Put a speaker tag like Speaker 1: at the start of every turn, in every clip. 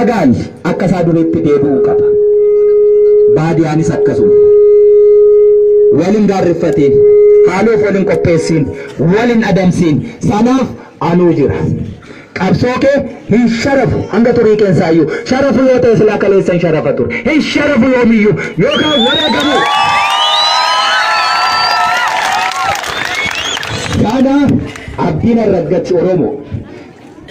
Speaker 1: Magaalli akka isaa duriitti deebi'uu qaba. Baadiyaanis akkasuma. Wal hin gaarreffatiin, haaloof wal hin qopheessiin, wal hin adamsiin. Sanaaf anuu jira. Qabsoo kee hin sharafu hanga xurii qeensaayyuu. Sharafu yoo ta'e silaa kaleessa hin sharafa ture. Hin sharafu yoomiyyuu yookaan wareegamu. Sana abdiin arraggatti Oromoo.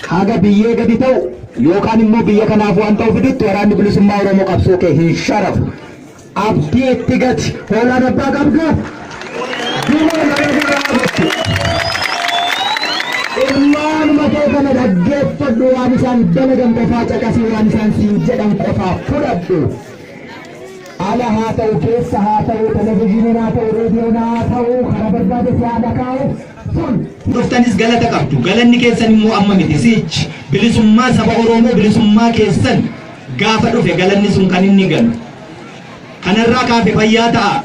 Speaker 1: Haga biyyee gadi ta'u yookaan immoo biyya kanaaf waan ta'u fidutti waraanni bilisummaa Oromoo qabsoo kee hin sharafu. Abdii itti gati. Hoolaan abbaa qabdu. Dumaa nama biraa jettu. Ilmaanuma kee kana dhaggeeffadhu, waan isaan dalagan qofaa caqasii, waan isaan siin jedhan qofaa fudhadhu. Ala haa ta'u, keessa haa ta'u, televizyiiniin haa ta'u, reediyoon haa ta'u, karaa barbaade si haa dhakaa'u sun.
Speaker 2: Dhuftanis galata qabdu. Galanni keessan immoo amma miti. Sichi bilisummaa saba Oromoo, bilisummaa keessan gaafa dhufe galanni sun kan inni galu. Kanarraa kaafe fayyaa ta'a.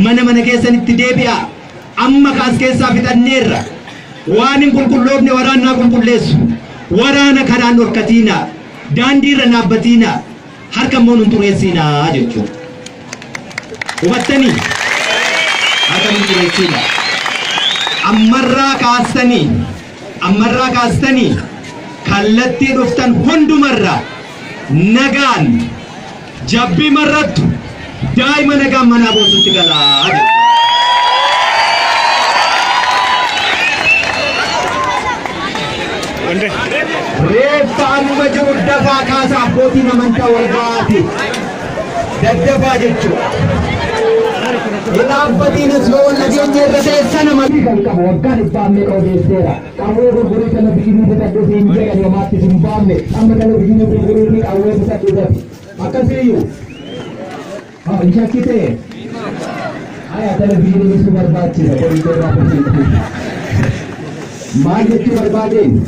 Speaker 2: Mana mana keessanitti deebi'a. Amma kaas keessaa fixanneerra. Waan hin qulqulloofne waraannaa qulqulleessu. Waraana karaan dhorkatiinaa. Daandiirra dhaabbatiinaa. Harka immoo nun xureessiinaa jechuudha. Hubattanii? Harka nun xureessiinaa. Ammarraa kaastanii, ammarraa kaastanii kallattii dhuftan hundumarraa nagaan jabbii marrattu daa'ima nagaan manaa boosutti galaa jedhu. Reeffa amma jiru dafaa kaasa, abbootiin amantaa wal ga'aati. Daddafaa jechuudha. Hin dhaabbatiinis yoo wal dhageenye irra ta'e sana malee.
Speaker 1: Kan qabu waggaa dhibbaa meeqa odeesseera. Qawwee gurgurii televizyiinii bitadhu siin jedhan, yomaatti hin baafne. Amma televizyiinii gurgurii fi qawwee bitadhu dafi. Akkasiiyyuu. Hin shakkitee? Aya, televizyiinii bituu barbaachisa. Borii irraa fufiitti. Maal jechuu barbaadeen?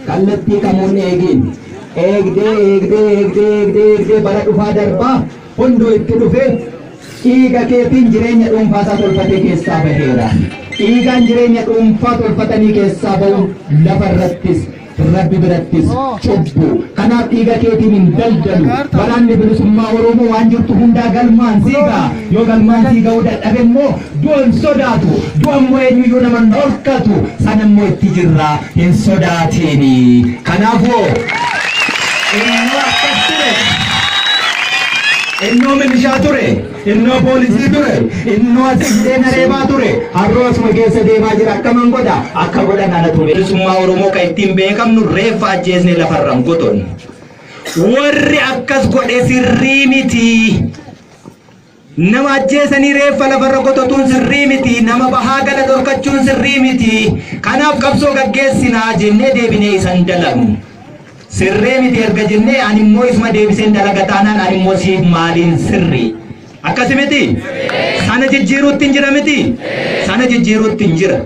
Speaker 1: Kallattii kamuun eegiin. Eegdee eegdee eegdee eegdee eegdee bara dhufaa darbaa hunduu itti dhufee dhiiga keetiin jireenya dhuunfaasaa tolfatee keessaa baheera. Dhiigaan jireenya dhuunfaa tolfatanii keessaa bahuun lafa irrattis Rabbi birattis cubbu. Kanaaf dhiiga keetiin hin daldalu. Waraanni bilisummaa Oromoo waan jirtu hundaa galmaan sii ga'a. Yoo galmaan sii ga'uu dadhabe immoo du'a hin sodaatu. Du'a immoo eenyuyyuu nama hin dhorkatu. Sana immoo itti jirra, hin sodaatiini. Kanaafuu innoo akkas ture. Innoo milishaa ture. Innoo poolisii ture. Innoo asii fidee na reebaa ture. Har'oo asuma keessa deemaa jira. Akkaman godha? Akka godhan ana ture.
Speaker 2: Bilisummaa Oromoo kan ittiin beekamnu reeffa ajjeesnee lafarraan gotonnu. Warri akkas godhe sirrii miti. Nama ajjeesanii reeffa lafarra gototuun sirrii miti. Nama bahaa gala dhorkachuun sirrii miti. Kanaaf qabsoo gaggeessinaa jennee deebinee isan dalagnu. Sirrii miti erga jennee ani immoo isuma deebiseen dalaga taanaan ani immoo siif maaliin sirrii? Akkasi miti? Sana jijjiiruutti hin jira miti? Sana jijjiiruutti hin jira.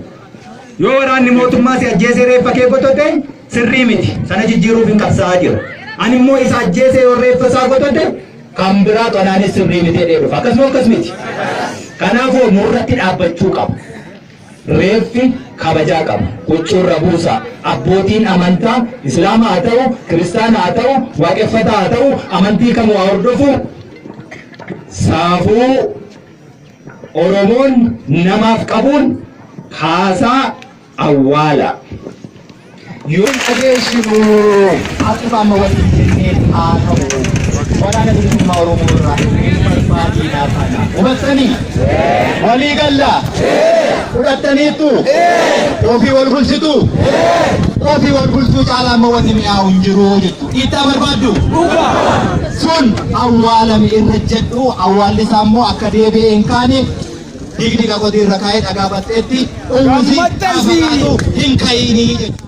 Speaker 2: Yoo waraanni mootummaa si ajjeesee reeffa kee gotote sirrii miti. Sana jijjiiruuf hin qabsaa'aa jira. Ani immoo isa ajjeesee yoo reeffa isaa gotote kan biraa xonaanis sirrii miti jedhee dhufa. Akkasuma akkas miti. Kanaafuu nurratti dhaabbachuu qaba. Reeffi kabajaa qaba. Huccuurra buusa. Abbootiin amantaa Islaama haa ta'u, Kiristaana haa ta'u, Waaqeffataa haa ta'u, amantii kamuu haa hordofu. Saafuu Oromoon namaaf qabuun kaasaa awwaala. Yoo dhageessinu akkuma amma waliin jenneen haa ta'u. Waraana bilisummaa Oromoo irraa hin barbaadinaa kana. Hubattanii? Walii gallaa? Fudhattaniittu? Ofii wal bulchitu? Ofii wal bulchuu caalaa amma wanni mi'aawu hin jiru jechuudha. Dhiittaa barbaaddu? Sun awwaalame irra jedhu, awwaalli isaa immoo akka deebi'ee hin kaane digdiga qotii irra kaa'ee dhagaa baxxeetti uwwisi gaafa kaatu hin ka'iinii jechuudha.